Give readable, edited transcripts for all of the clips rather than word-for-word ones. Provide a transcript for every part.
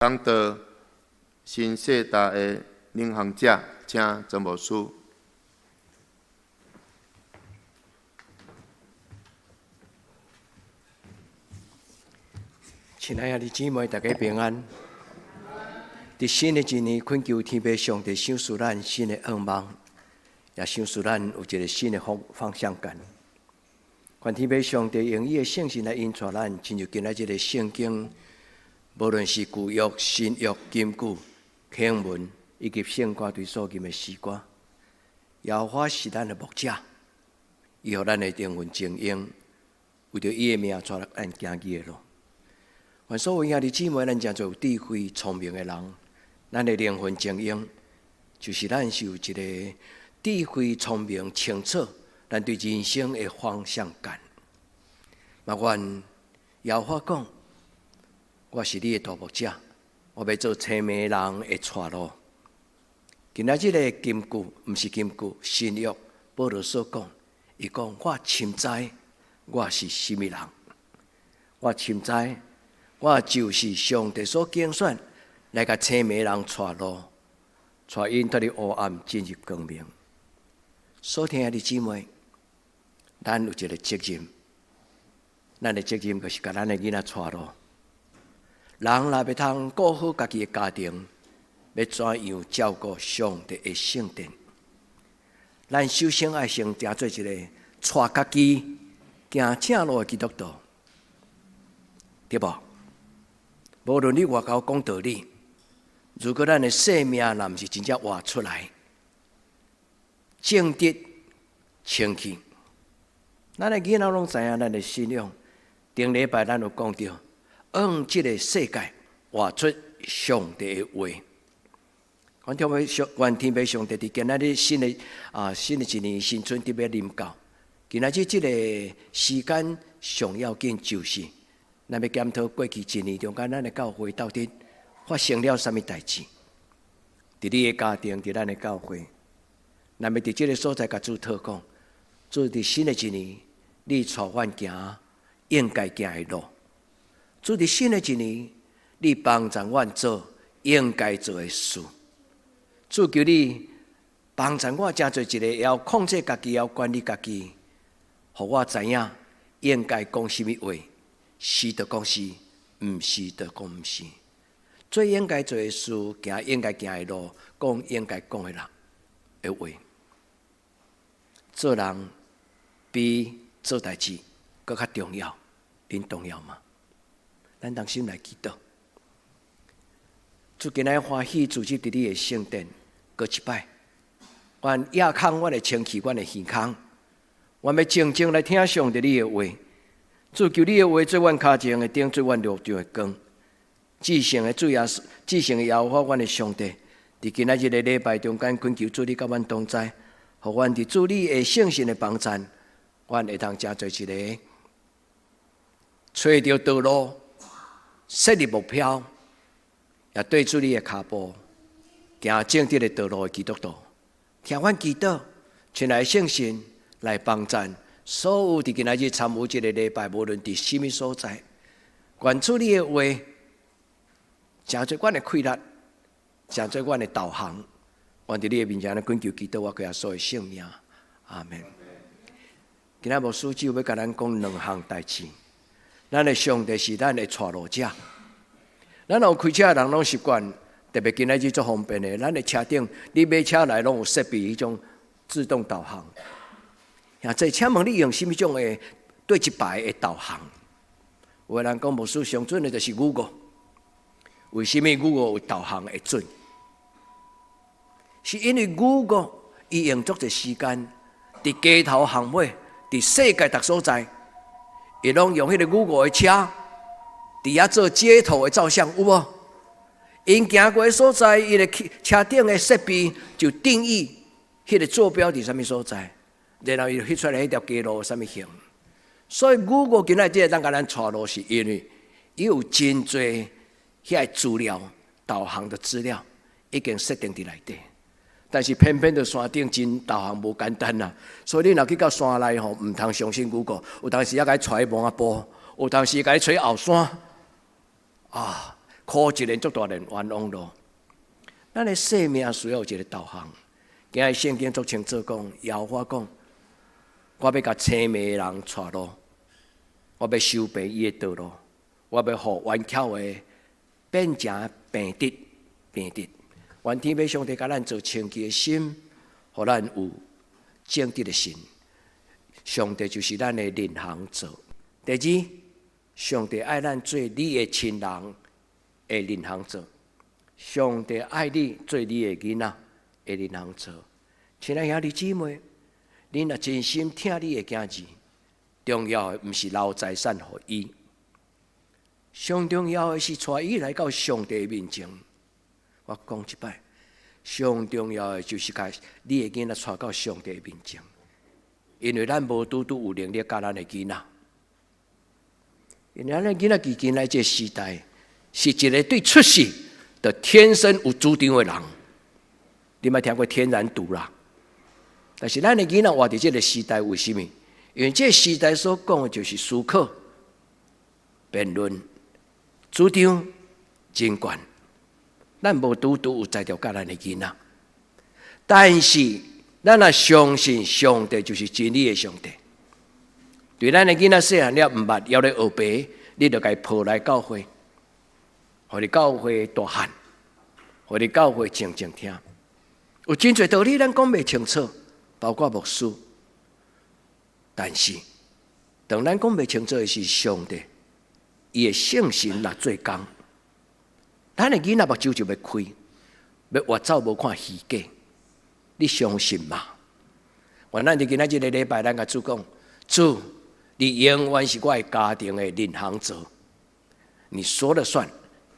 講道新世代的領航者，請曾牧師。親愛的姊妹，大家平安。佇新的一年，懇求天父上帝賞賜咱新的願望，也賞賜咱有一个新的方向感。願天父上帝用伊的聖神來引帶咱進入今仔這个聖經，無論是舊約、新約、金句、經文以及聖歌對所吟的詩歌。耶和華是咱的牧者，伊予咱的靈魂精英，為著伊的名帶咱行義的路。願所有兄弟姊妹，咱誠濟有智慧、聰明的人，咱的靈魂精英，就是咱是有一个智慧、聰明、清楚，咱對人生的方向感。嘛，願耶和華講：我是你的大牧者，我欲做青盲人的帶路。今仔這个金句，毋是金句，新約保羅所講，伊講我深知我是啥物人，我深知我就是上帝所揀選來共青盲人帶路，帶𪜶脫離烏暗進入光明。所聽的姊妹，咱有一个責任，咱的責任就是共咱的囡仔帶路。人若欲通顧好家己的家庭，欲怎樣照顧上帝的聖殿？咱首先愛先成做一个帶家己行正路的基督徒，對無？無論你外口講道理，如果咱的生命若毋是真正活出來，正直、清氣，咱的囡仔攏知影咱的信仰。頂禮拜咱有講著，往這个世界活出上帝的話。願天父上帝佇今仔日新的一年新春特別臨到，今仔日這个時間上要緊就是，咱欲檢討過去一年中間，咱的教會到底發生了啥物代誌？佇你的家庭，佇咱的教會，咱欲佇這个所在共主禱告，主佇新的一年，你帶阮行應該行的路；主佇新的一年，你幫助阮做應該做的事。主求你幫助我，成做一個會曉控制家己、會曉管理家己，予我知影應該講啥物話，是就講是，毋是就講毋是。做應該做的事，行應該行的路，講應該講的人的話。做人比做代誌閣較重要，恁同意嗎？咱同心來祈禱。主今仔歡喜聚集佇你的聖殿，閣一擺，阮掖空阮的清氣，阮的耳孔，阮欲靜靜來聽上帝你的話。主求你的話做阮跤前的燈，做阮路上的光。至聖的主耶穌，至聖的耶和華，阮的上帝，佇今仔日的禮拜中間，懇求主你佮阮同在，予阮佇主你的聖神的幫贊，阮會當成做一个揣著道路，設立目標，也對主你的跤步行正直的道路的基督徒。聽阮祈禱，親愛的聖神來幫贊所有佇今仔日參與這个禮拜，無論佇啥物所在，願主你的話成做阮的氣力，成做阮的導航。願佇你的面前來懇求祈禱，我耶穌的聖名，阿門。今仔牧師只有欲共咱講兩項代誌。咱的上帝是咱的帶路者。咱有開車的人攏習慣，特別今仔日足方便的，咱的車頂你買車來攏有設備彼種自動導航。兄弟，請問你用啥物種的對一排的導航？有的人講牧師上準的就是 Google。為啥物 Google 有導航會準？是因為 Google 伊用足濟時間，佇街頭巷尾，佇世界逐所在，伊攏用彼个 Google 的車，佇遐做街頭的照相，有無？𪜶行過的所在，伊的車頂的設備就定義彼个坐標佇啥物所在，然後伊就翕出來彼條街路有啥物形。所以 Google 今仔日會當共咱帶路，是因為伊有真濟遐個資料、導航的資料已經設定佇內底。但是偏偏佇山頂真導航無簡單啦，所以你若去到山內吼，毋通相信 Google，有當時猶共你帶去墓仔埔，有當時共你揣後山，啊，箍一个足大輪冤枉路。咱的生命需要有一个導航。今日聖經足清楚講，耶和華講，我欲共青盲的人帶路，我欲修平伊的道路，我欲予彎曲的變成平直，平直。願天父上帝共咱做清潔的心，予咱有正直的心。上帝就是咱的領航者。第二，上帝愛咱做你的親人的領航者。上帝愛你做你的囡仔的領航者。親愛兄弟姊妹，你若真心疼你的囝兒，重要的毋是留財產予伊，上重要的是帶伊來到上帝面前。我講一擺，上重要的就是共你的囡仔帶到上帝面前，因為咱無拄拄有能力教咱的囡仔。因為咱的囡仔佇今仔這個時代，是一個對出世就天生有主張的人。你捌聽過天然獨啦？但是咱的囡仔活佇這個時代，為啥物？因為這個時代所講的就是思考、辯論、主張真懸。咱無拄拄有才調教咱的囡仔，但是咱若相信上帝就是真理的上帝。對咱的囡仔細漢了毋捌，猶咧學爬，你就共伊抱來教會，予佇教會大漢，予佇教會靜靜聽。有真濟道理咱講袂清楚，包括牧師。但是，當咱講袂清楚的是上帝，伊的聖神來做工。咱的囡仔目睭就欲開，欲越走無看虛假，你相信嗎？願咱佇今仔這個禮拜，咱共主講，主，你永遠是我的家庭的領航者，你說了算，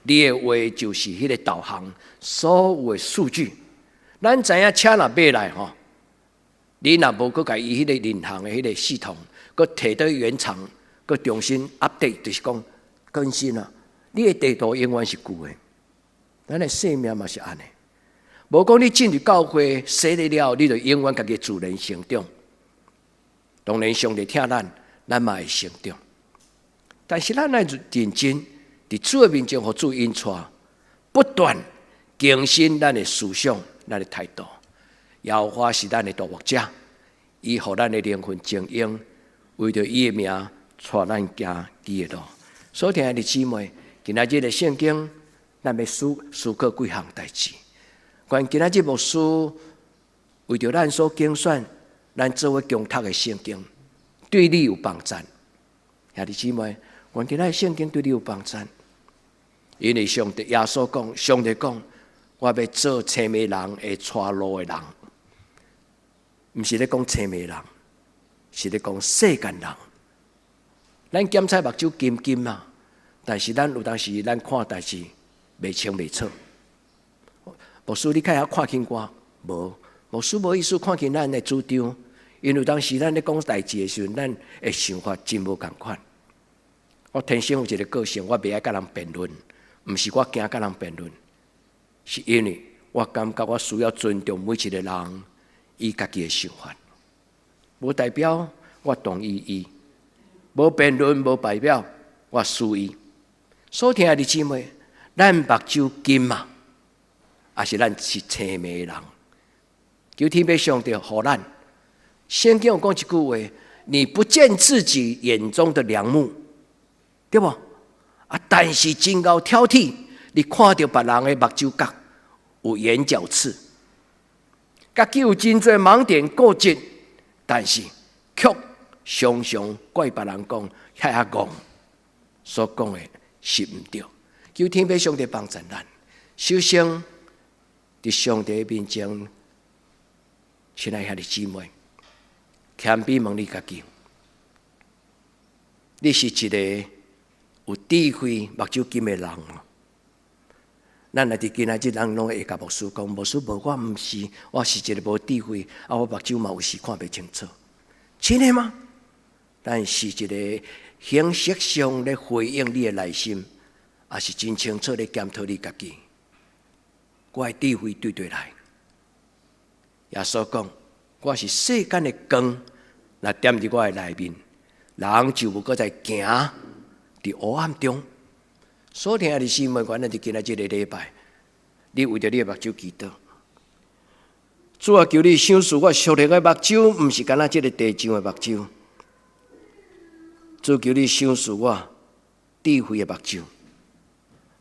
你的話就是彼個導航，所有的數據，咱知影車若買來吼，你若無閣共伊彼個領航的彼個系統，閣提到原廠，閣重新 update，就是講更新啊，你的地圖永遠是舊的。咱的生命嘛是按呢，無講你進入教會洗禮了，你就永遠家己自然成長。當然，上帝疼咱，咱嘛會成長。但是咱愛認真，佇主的面前，予主引帶，不斷更新咱的思想、咱的態度。耶和華是咱的大牧者，伊予咱的靈魂精英，為著伊的名，帶咱行伊的路。所親愛的姊妹，今仔日的聖經，咱欲思思考幾項代誌。願今仔日牧師為著咱所揀選，咱做伙共讀的聖經，對你有幫助。兄弟姊妹，願今仔日聖經對你有幫助。因為上帝耶穌講，上帝講，我欲做青盲人的帶路的人，毋是咧講青盲人，是咧講世間人。咱檢查目睭金金啊，但是咱有當時咱看代誌袂清袂楚。牧師，你較會曉看輕我？無，牧師無意思看輕咱的主張，因為當時咱咧講代誌的時陣，咱的想法真無仝款。我天生有一個個性，我袂愛佮人辯論，毋是我驚佮人辯論，是因為我感覺我需要尊重每一個人伊家己的想法，無代表我同意伊，無辯論無代表我輸伊。所親愛的姊妹，咱目睭金嘛，抑是咱是青盲人？求天父上帝予咱。聖經有講一句話：你不見自己眼中的梁木，對無？啊，但是真𠢕挑剔，你看著別人的目睭角有眼角刺，家己有真濟盲點固執，但是卻常常怪別人講遐遐戇，所講的是毋對。求天父上帝幫助咱，首先佇上帝面前，親愛兄弟姊妹，謙卑問你家己，你是一個有智慧目睭金的人嗎？咱若佇今仔日，咱攏會共牧師講，牧師無，我毋是，我是一個無智慧，啊，我目睭嘛有時看袂清楚，真的嗎？咱是一個形式上咧回應你的內心，抑是真清楚咧檢討你家己？我的智慧對佗來？耶穌講，我是世間的光，若踮佇我的內面，人就無閣再行佇黑暗中。所聽的姊妹，原來佇今仔這個禮拜，你為著你的目睭祈禱。主啊，求你賞賜我屬靈的目睭，毋是干焦這个地上的目睭。主，求你賞賜我智慧的目睭，予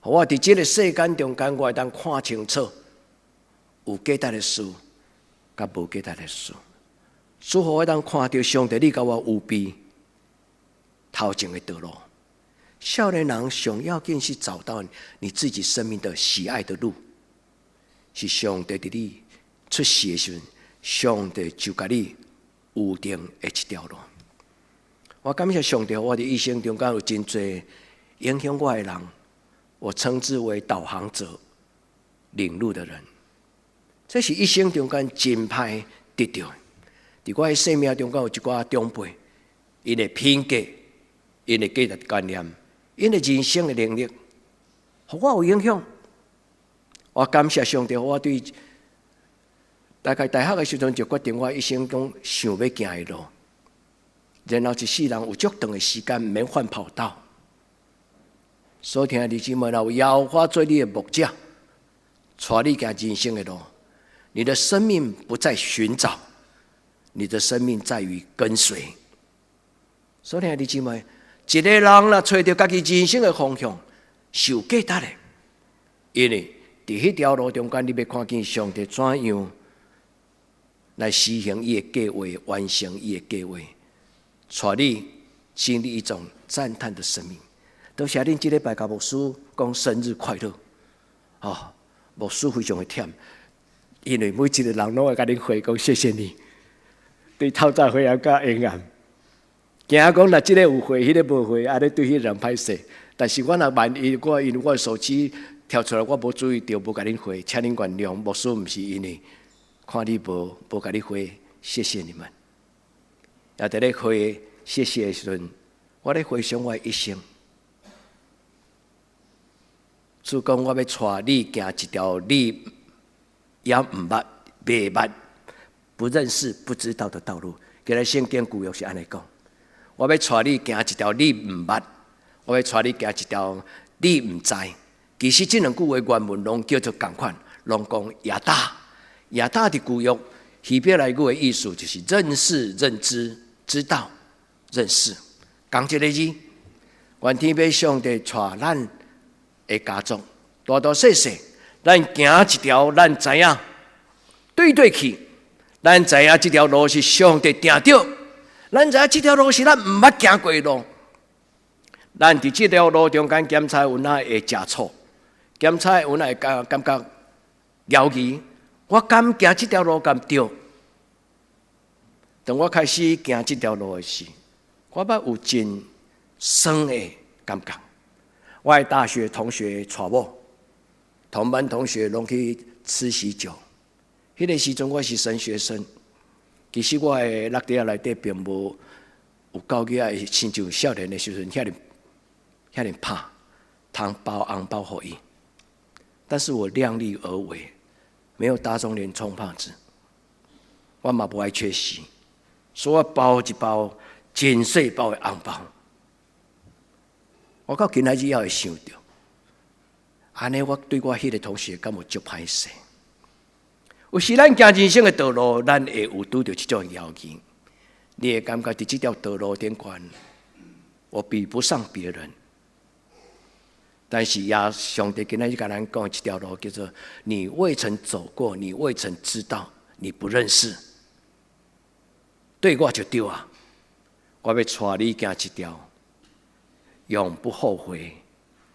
我佇這个世間中間，我會當看清楚有價值的事，佮無價值的事。主，予我當看著上帝，你共我預備頭前的道路。少年人上要緊是找到你自己生命的喜愛的路，是上帝佇你出世的時陣，上帝就共你預定的一條路。我感謝上帝，我佇一生中間有真濟影響我的人，我稱之為導航者、領路的人。這是一生中間真歹得著的。佇我的生命中間有一寡長輩，𪜶的品格、𪜶的價值觀念、𪜶的人生的能力，予我有影響。我感謝上帝，我對大概大學的時陣就決定我一生中想欲行的路。然後一世人有足長的時間毋免換跑道。所聽的姊妹，若有耶和華做你的牧者，帶你行人生的路，你的生命不再尋找，你的生命在於跟隨。所聽的姊妹，一個人若揣著家己人生的方向，是有價值的，因為佇彼條路中間，你欲看見上帝怎樣來實行伊的計劃，完成伊的計劃，帶你經歷一種讚嘆的生命。多謝恁這禮拜共牧師講生日快樂，哦，牧師非常的忝，因為每一個人攏會共恁回講謝謝你，對透早回來到下暗，驚講若這個有回，彼個無回，按呢對彼個人歹勢。但是我若萬一我因為我的手機跳出來，我無注意著，無共恁回，請恁原諒。牧師毋是因為看你無共你回，謝謝你們。也佇咧回謝謝的時陣，我咧回想我的一生。主講我欲帶你行一條你猶毋捌、袂捌、不認識、不知道的道路。今日聖經舊約是按呢講，我欲帶你行一條你毋捌，我欲帶你行一條你毋知。其實這兩句話原文攏叫做仝款，攏講ידע。ידע佇舊約希伯來語的意思就是認識、認知、知道、認識。仝一个字，願天父上帝帶咱的家族，大大細細，咱行一條，咱知影對對去，咱知影這條路是上帝定著，咱知影這條路是咱毋捌行過的路。咱佇這條路中間檢查有哪會食醋，檢查有哪會感覺猶疑，我敢行這條路敢對？當我開始行這條路的時，我捌有真酸的感覺。我的大學同學娶某，同班同學攏去吃喜酒。彼個時陣我是神學生，其實我的橐袋仔內底並無有夠額仔，親像少年的時陣遐爾遐爾拍，通包紅包予伊。但是我量力而為，沒有打腫臉充胖子，我嘛無愛缺席，所以我包一包真細包的紅包。我到今仔日猶會想著，按呢我對我彼個同學敢有足歹勢？有時咱行人生的道路，咱會有拄著這種猶疑，你會感覺佇這條道路頂懸，我比不上別人。但是耶上帝今仔日共咱講這條路，叫做你未曾走過，你未曾知道，你不認識，對我就對啊！我欲帶你行一條永不後悔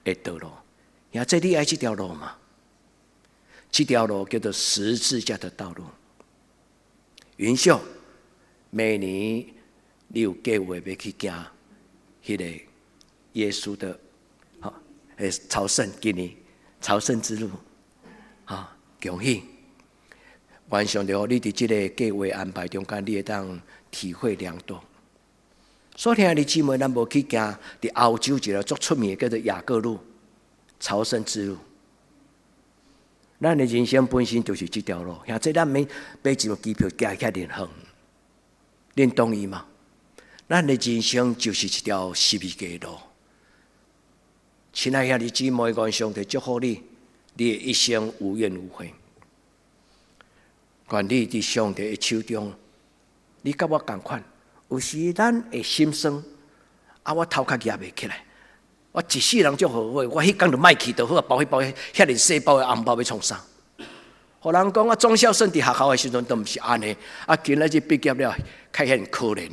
的道路。也這你愛這條路嗎？這條路叫做十字架的道路。雲秀，明年你有計劃欲去行彼個耶穌的，吼，朝聖，今年朝聖之路，哈，恭喜！願上帝予你佇這个計劃安排中間，你會當體會良多。所聽的姊妹，咱無去行佇歐洲一个足出名的叫做雅各路朝聖之路。咱的人生本身就是這條路，兄弟咱免買一張機票行遐爾遠，恁同意嗎？咱的人生就是一條十字架路，親愛兄弟姊妹，願上帝祝福你，你的一生無怨無悔。願你佇上帝的手中，你佮我仝款，有時咱會心酸，啊，我頭殼舉袂起來，我一世人足後悔，我彼工就莫去就好啊，包彼包遐爾細包的紅包欲創啥？予人講啊，莊孝順佇學校的時陣都毋是按呢，啊，今仔日畢業了，較顯可憐。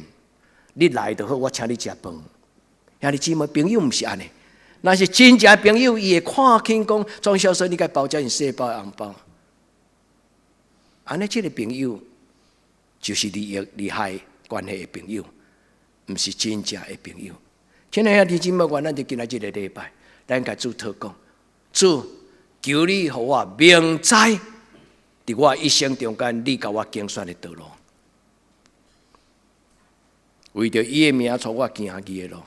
你來就好，我請你食飯。兄弟姊妹，朋友毋是按呢，若是真正朋友，伊會看輕講莊孝順，你共包遮爾細包的紅包。按呢，這个朋友就是利益利害關係的朋友，毋是真正的朋友。親愛的兄弟姊妹，願咱佇今仔這个禮拜，咱共主禱告，主求你予我明知，佇我一生中間，你共我揀選的道路，為著伊的名，帶我行義的路。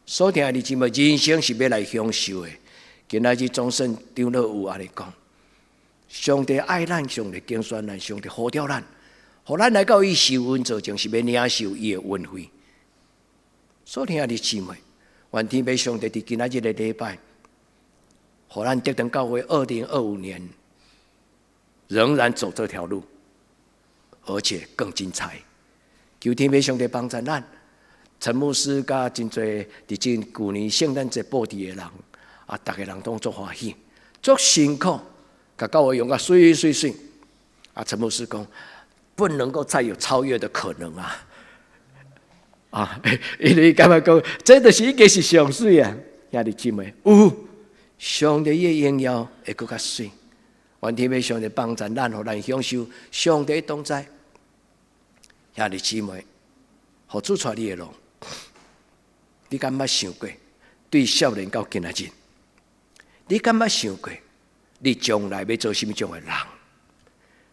所聽的姊妹，人生是欲來享受的。今仔日莊勝長老有按呢講，上帝愛咱，上帝揀選咱，上帝呼召咱，予咱來到伊受恩座前，是欲領受伊的恩惠。所聽的姊妹，願天父上帝佇今仔日的禮拜，予咱竹塘教會2025年仍然走這條路，而且更精彩。求天父上帝幫助咱，陳牧師佮真濟佇這舊年聖誕節布置的人，啊，逐个人攏足歡喜，足辛苦，共教會用甲媠媠媠。啊，陳牧師講，不能夠再有超越的可能啊！啊，因為感覺講，這就是已經是上媠啊！兄弟姊妹，有上帝的榮耀會閣較媠。願天父上帝幫助咱，予咱享受上帝同在。兄弟姊妹，予主帶你的路，你敢捌想過？對少年到今仔日，你敢捌想過？你將來欲做啥物種的人？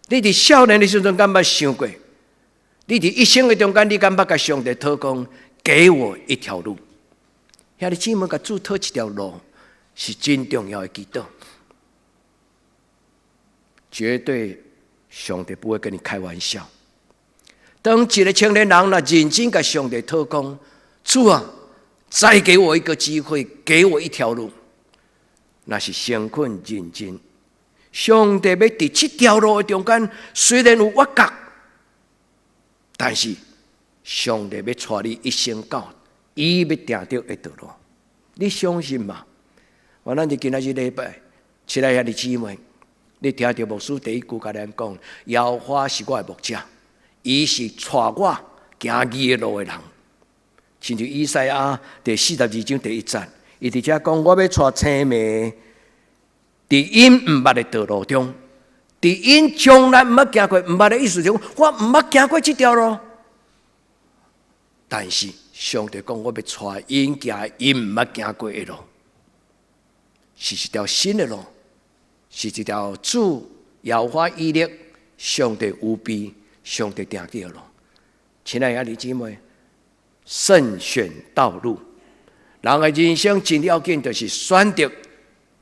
你佇少年的時陣敢捌想過？你佇一生的中間，你敢捌共上帝禱講，給我一條路？兄弟姊妹，共主討一條路，是真重要的祈禱。絕對上帝不會跟你開玩笑。當一個青年人若認真共上帝禱講，主啊，再給我一個機會，給我一條路，那是誠懇認真。上帝欲佇這條路的中間，雖然有彎角，但是上帝欲帶你一生到伊欲定著的道路，你相信嗎？願咱佇今仔日禮拜，親愛兄弟姊妹，你聽著牧師第一句共咱講：耶和華是我的牧者，伊是帶我行義的路的人。親像以賽亞第42章第1節，伊佇遮講：我欲帶青盲佇𪜶毋捌的道路中，佇𪜶從來毋捌行過，毋捌的意思就我毋捌行過這條路。但是上帝講，我欲帶𪜶行𪜶毋捌行過的路，是一條新的路，是一條主耶和華以勒上帝預備、上帝定的路。親愛的兄弟姊妹，慎選道路，人的人生真要緊，就是選擇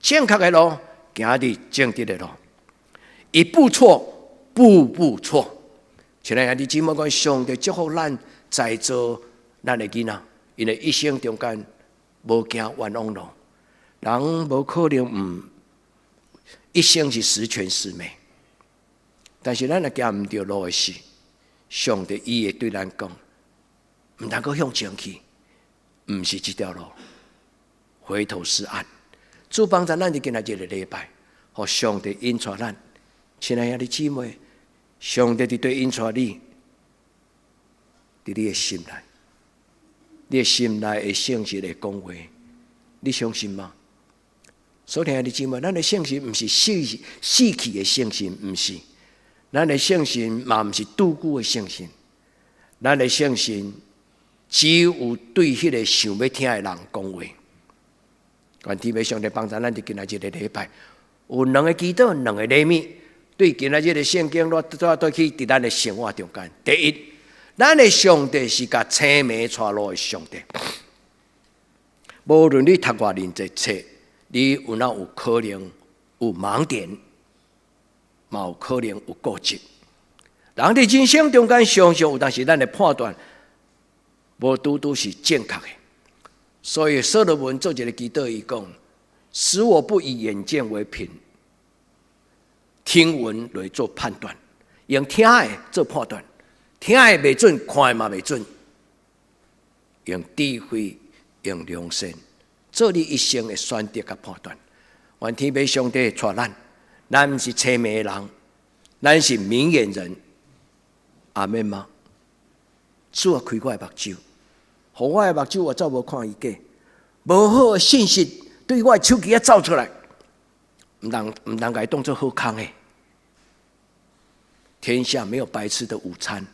正確的路，行佇正直的路。一步錯，步步錯。親愛兄弟姊妹，願上帝祝福咱在座咱的囡仔，𪜶的一生中間無行冤枉路，人無可能毋一生是十全十美。但是咱若行毋著路的時，上帝伊會對咱講，毋通閣向前去，毋是這條路，回頭是岸。主幫助咱佇今仔這個禮拜，予上帝引帶咱，親愛兄弟姊妹，上帝佇佗引帶你，佇你的心內，你的心內的聖神會講話，你相信嗎？所以兄弟姊妹，咱的聖神毋是死死去的聖神，毋是，咱的聖神嘛毋是拄久的聖神，咱的聖神只有對彼個想欲聽的人講話。願天父上帝幫助咱佇今仔這個禮拜，有兩个祈禱，兩個禮物，對今仔日的聖經，我倒去佇咱的生活中間。第一，咱的上帝是共青盲帶路的上帝。無論你讀偌認真冊，你有哪有可能有盲點，嘛有可能有固執。人佇人生中間，常常有當時咱的判斷無拄拄是正確的。所以所羅門做一个祈禱，伊講：使我不以眼見為憑，聽聞來做判斷，用聽的做判斷，聽的袂準，看的嘛袂準，用智慧，用良善，做你一生的選擇佮判斷。願天父上帝帶咱，咱毋是痴迷的人，咱是明眼人。阿們嗎？主啊，開我的目睭，予我的目睭我走無看伊假，無好的信息對我的手機仔走出來，毋通共伊當做好康的。天下沒有白吃的午餐，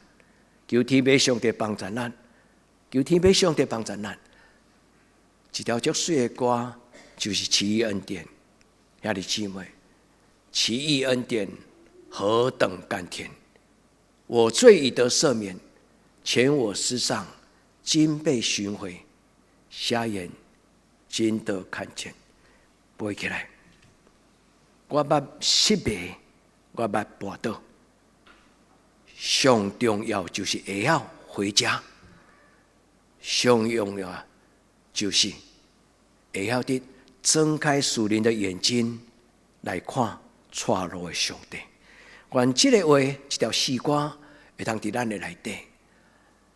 求天父上帝幫助咱，求天父上帝幫助咱。一條足媠的歌，就是奇異恩典，兄弟姊妹，奇異恩典何等甘甜！我罪已得赦免，前我失喪，今被尋回，瞎眼今得看見。背起來，我捌失迷，我捌跋倒。上重要就是會曉回家，上重要就是會曉得睜開屬靈的眼睛來看帶路的上帝。願這个話，這條詩歌會當佇咱的內底，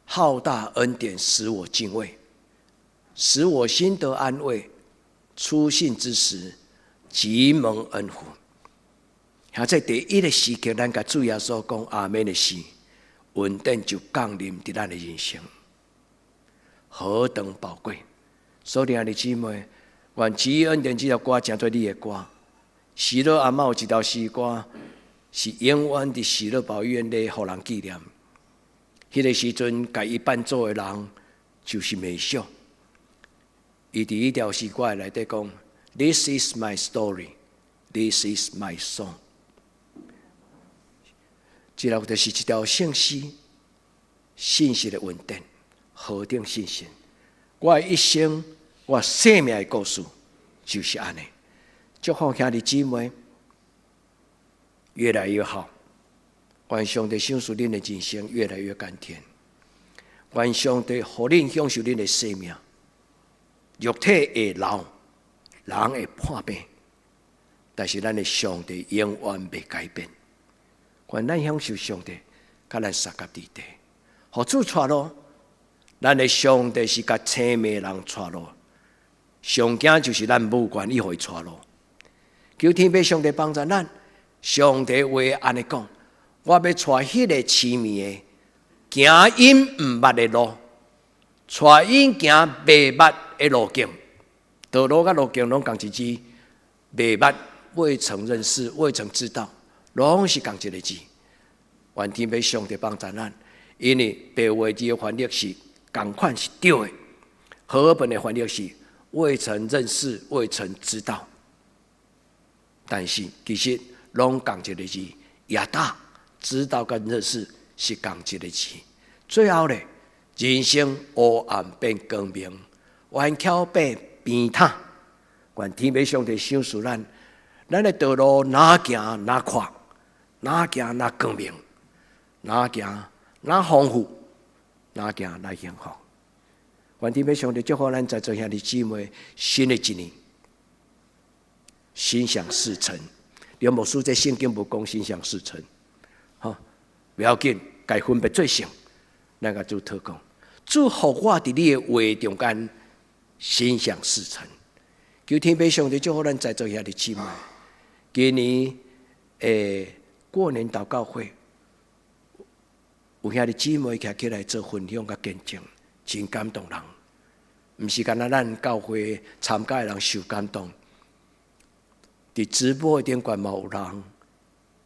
浩大恩典使我敬畏，使我心得安慰。初信之時，即蒙恩福。現在第一个時刻，咱共主耶穌講阿們的時，恩典就降臨佇咱的人生，何等寶貴！所以兄弟姊妹，願奇異恩典這條歌成做你的歌。喜樂阿媽有一條詩歌，是永遠佇喜樂堡醫院咧，予人紀念。彼个時陣，共伊伴奏的人就是美秀。伊佇彼條詩歌內底講：This is my story, this is my song。這條就是一條聖詩，信實的恩典，何等信實！我的一生，我生命的故事就是按呢。祝福兄弟姊妹越來越好，願上帝賞賜恁的人生越來越甘甜，願上帝予恁享受恁的生命。肉體會老，人會破病，但是咱的上帝永遠袂改變。願咱享受上帝，佮咱相佮佇地，予主帶路。咱的上帝是共青迷人帶路，上驚就是咱無願意予伊帶路。求天父上帝幫助咱，上帝話按呢講，我欲帶彼个痴迷的，行𪜶毋捌的路，帶𪜶行袂捌的路徑。道路佮路徑攏仝一字，袂捌，未曾認識，未曾知道，攏是仝一个字。願天父上帝幫助咱，因為白話字的翻譯是仝款是對的，和合本的翻譯是未曾認識、未曾知道。但是其實攏仝一个字，ידע知道佮認識是仝一个字。最後咧，人生黑暗變光明，彎曲變平坦。願天父上帝賞賜咱，咱的道路若行若闊，若行若光明，若行若豐富，若行若幸福。願天父上帝祝福咱在座兄弟姊妹，新的一年心想事成。梁牧師這聖經無講心想事成，吼，不要緊，共分別做聖，咱共主禱告，主予我佇你的話中間心想事成。求天父上帝祝福咱在座兄弟姊妹，今年過年禱告會，有兄弟姊妹徛起來做分享佮見證，真感動人。毋是干焦咱教會參加的人受感動，佇直播的頂懸嘛有人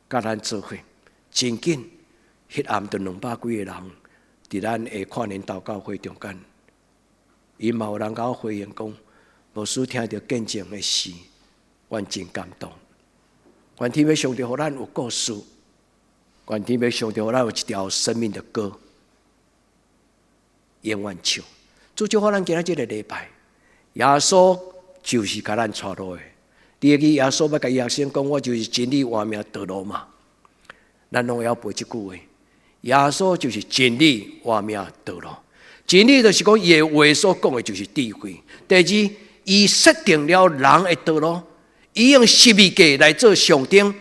佮咱做伙，真緊，彼暗就200幾个人，佇咱的跨年禱告會中間，伊嘛有人共我回應講，牧師聽著見證的事，阮真感動。願天父上帝予咱有故事，願天父上帝予咱有一條生命的歌，永遠唱。主祝福咱今仔這个禮拜，耶穌就是共咱帶路的。你會記耶穌欲共伊學生講，我就是真理、活命、道路嘛。咱攏會曉背這句話。耶穌就是真理、活命、道路。真理就是講，伊的話所講的就是智慧。第二，伊設定了人的道路，伊用十字架來做象徵。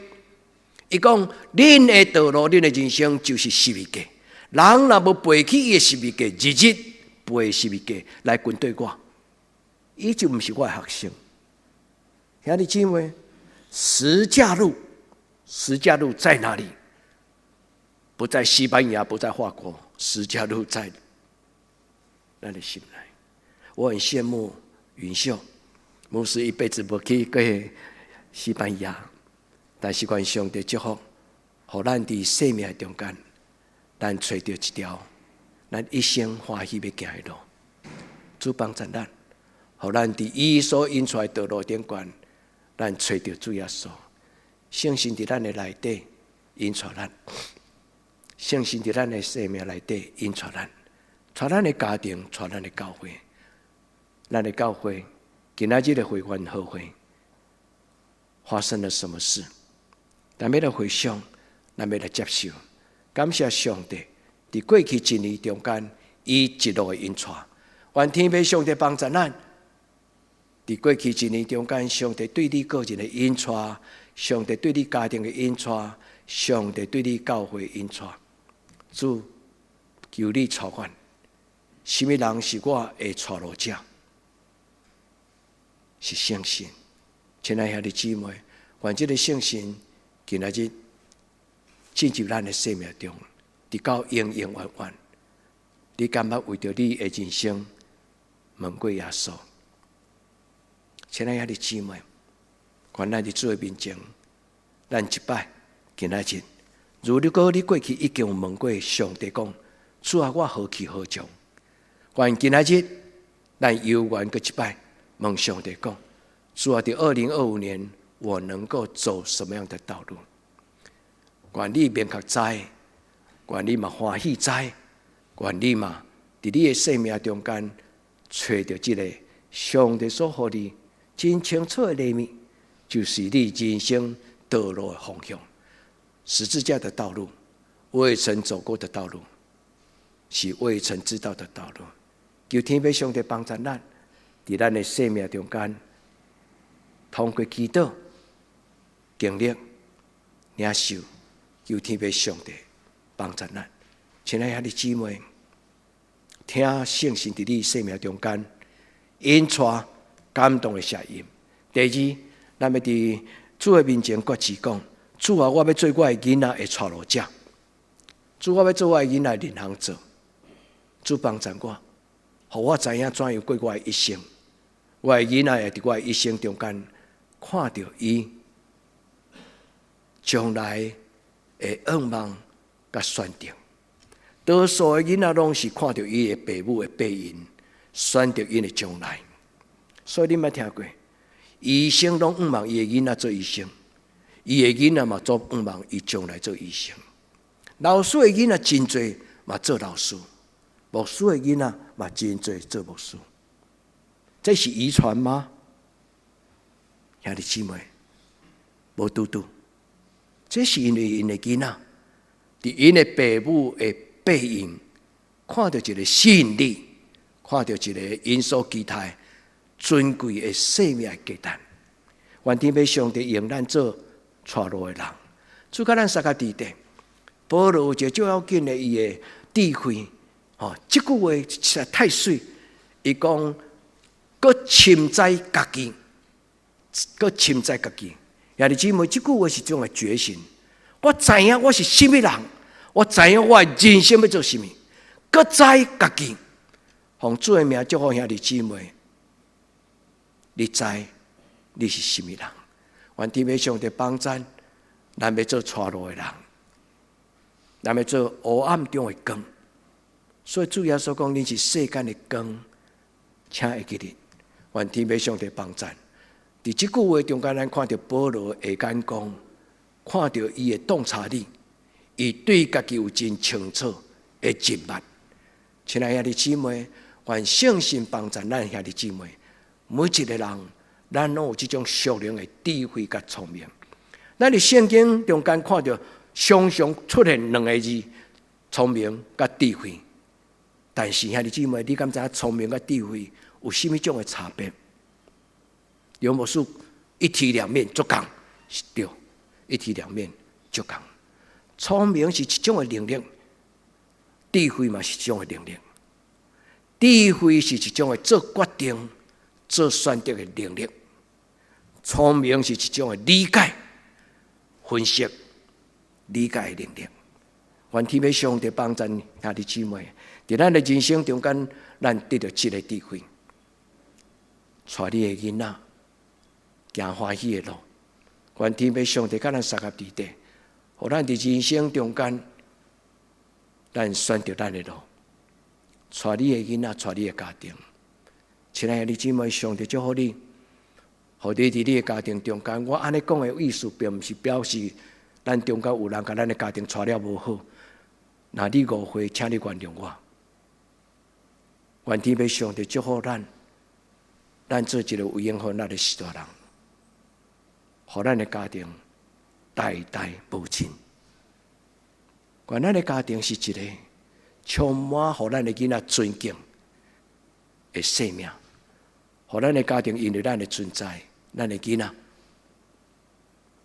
伊講，恁的道路，恁的人生就是十字架。人若無背起伊的十字架，日日背十字架來跟隨我，伊就毋是我的學生。兄弟姊妹，十架路，十架路在哪裡？不在西班牙，不在法國，十架路在咱的心內。我很羨慕雲秀牧師一輩子無去過西班牙，但是願上帝祝福，予咱佇生命中間，咱揣著一條咱一生歡喜欲行的路。主幫助咱，予咱佇伊所引出來道路頂懸，咱揣著主耶穌，聖神佇咱的內底引帶咱，聖神佇咱的生命內底引帶咱，帶咱的家庭，帶咱的教會，咱的教會今仔日的會員和會發生了什麼事？咱欲來回想，咱欲來接受，感謝上帝，佇過去一年中間，伊一路的引帶，願天父上帝幫助咱。佇過去一年中間，上帝對你個人的引帶，上帝對你家庭的引帶，上帝對你教會引帶，主求你帶阮。啥物人是我的帶路者？是聖神。親愛兄弟姊妹，願這个聖神今仔日進入咱的生命中，直到永永遠遠。你敢捌為著你的人生問過耶穌？親愛兄弟姊妹，願咱佇主的面前，咱一擺今仔日，如果你過去已經有問過上帝講，主啊，我何去何從？願今仔日咱猶原閣一擺問上帝講，主啊，佇2025年我能夠走什麼樣的道路？願你明確知，願你嘛歡喜知，願你嘛佇你的生命中間揣著這个上帝所予你真清楚的禮物，就是你人生道路的方向，十字架的道路，未曾走過的道路，是未曾知道的道路。求天父上帝幫助咱，佇咱的生命中間，通過祈禱、經歷、領受，求天父上帝幫助咱。親愛兄弟姊妹，聽聖神佇你生命中間引帶感動的聲音。第二，咱欲佇主的面前決志講：主啊，我欲做我的囡仔的帶路者；主，我欲做我的囡仔的領航者。主幫助我，予我知影怎樣過我的一生。我的囡仔會佇我的一生中間看著伊將來的願望佮選擇。多數的囡仔攏是看著伊的爸母的背影，選擇𪜶的將來。所以你捌聽過，醫生攏向望伊的囡仔做醫生，伊的囡仔嘛做向望伊將來做醫生。老師的囡仔真濟嘛做老師，牧師的囡仔嘛真濟做牧師。這是遺傳嗎？兄弟姊妹，無拄拄，這是因為𪜶的囡仔，佇𪜶的爸母的背影，看著一个吸引力，看著一个𪜶所期待尊貴的生命的價值。願天父上帝用咱做帶路的人，主佮咱相佮佇咧。保羅有一个最要緊的伊的智慧，吼，這句話實在太媠。伊講，閣深知家己，閣深知家己。兄弟姊妹，這句話是一種的覺醒。我知影我是啥物人，我知影我的人生欲做啥物，閣知家己。奉主的名祝福兄弟姊妹，你知你是啥物人？願天父上帝幫助咱欲做帶路的人，咱欲做黑暗中的光。所以主耶穌講：恁是世間的光，請會記得。願天父上帝幫助。佇這句話中間，咱看著保羅的眼光，看著伊的洞察力，伊對家己有真清楚的認識。親愛兄弟姊妹，願聖神幫助咱兄弟姊妹，每一个人，咱攏有這種屬靈的智慧佮聰明。咱佇聖經中間看著常常出現兩个字：聰明佮智慧。但是兄弟姊妹，你敢知影聰明佮智慧有啥物種的差別？劉牧師一體兩面足仝，是對，一體兩面足仝。聰明是一種的能力，智慧嘛是一種的能力。智慧是一種的做決定、做選擇的能力。聰明是一種的理解、分析、理解的能力。願天父上帝幫助兄弟姊妹，佇咱的人生中間，咱得著這个智慧，帶你的囡仔行歡喜的路。願天父上帝佮咱相佮佇底，予咱佇人生中間，咱選擇咱的路，帶你的囡仔，帶你的家庭。親愛的姊妹，上帝祝福你，予你佇你的家庭中間。我按呢講的意思，並毋是表示咱中間有人共咱的家庭帶了無好。若你誤會，請你原諒我。願天父上帝祝福咱，咱做一個有影響力的序大人，予咱的家庭代代無盡。願咱的家庭是一個充滿予咱的囡仔尊敬的生命，予咱的家庭因為咱的存在，咱的囡仔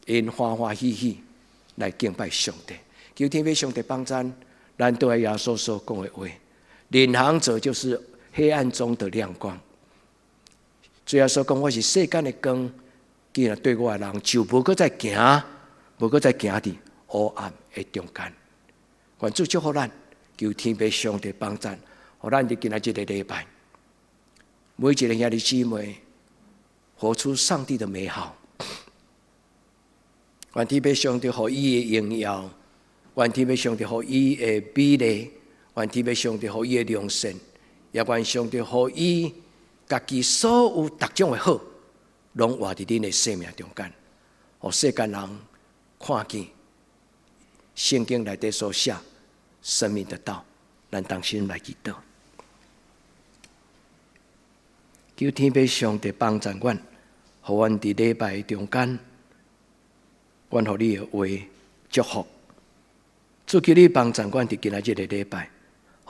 𪜶歡歡喜喜來敬拜上帝。求天父上帝幫贊。咱都愛耶穌所講的話，領航者就是黑暗中的亮光。主耶穌講，我是世間的光，既然對我的人就無閣再行，無閣再行佇黑暗的中間。願主祝福咱，求天父上帝幫贊，予咱佇今仔這个禮拜，每一個兄弟姊妹活出上帝的美好。願天父上帝予伊的榮耀。願天父上帝予伊的美麗，願天父上帝予伊的良善，也願上帝予伊家己所有逐種的好，攏活佇恁的生命中間，予世間人看見聖經內底所寫生命的道，咱同心來祈禱，求天父上帝幫助阮，予阮佇禮拜中間，阮予你的話祝福。主求你幫助阮佇今仔這个禮拜，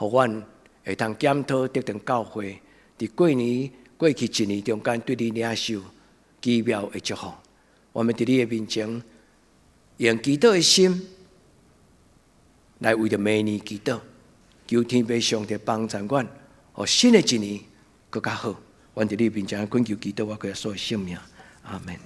予阮會當檢討得著教會佇過年過去一年中間對你領受奇妙的祝福。我們佇你的面前，用祈禱的心來為著明年祈禱，求天父上帝幫助阮，予新的一年閣較好。阮佇你面前懇求祈禱，我耶穌的聖名，阿門。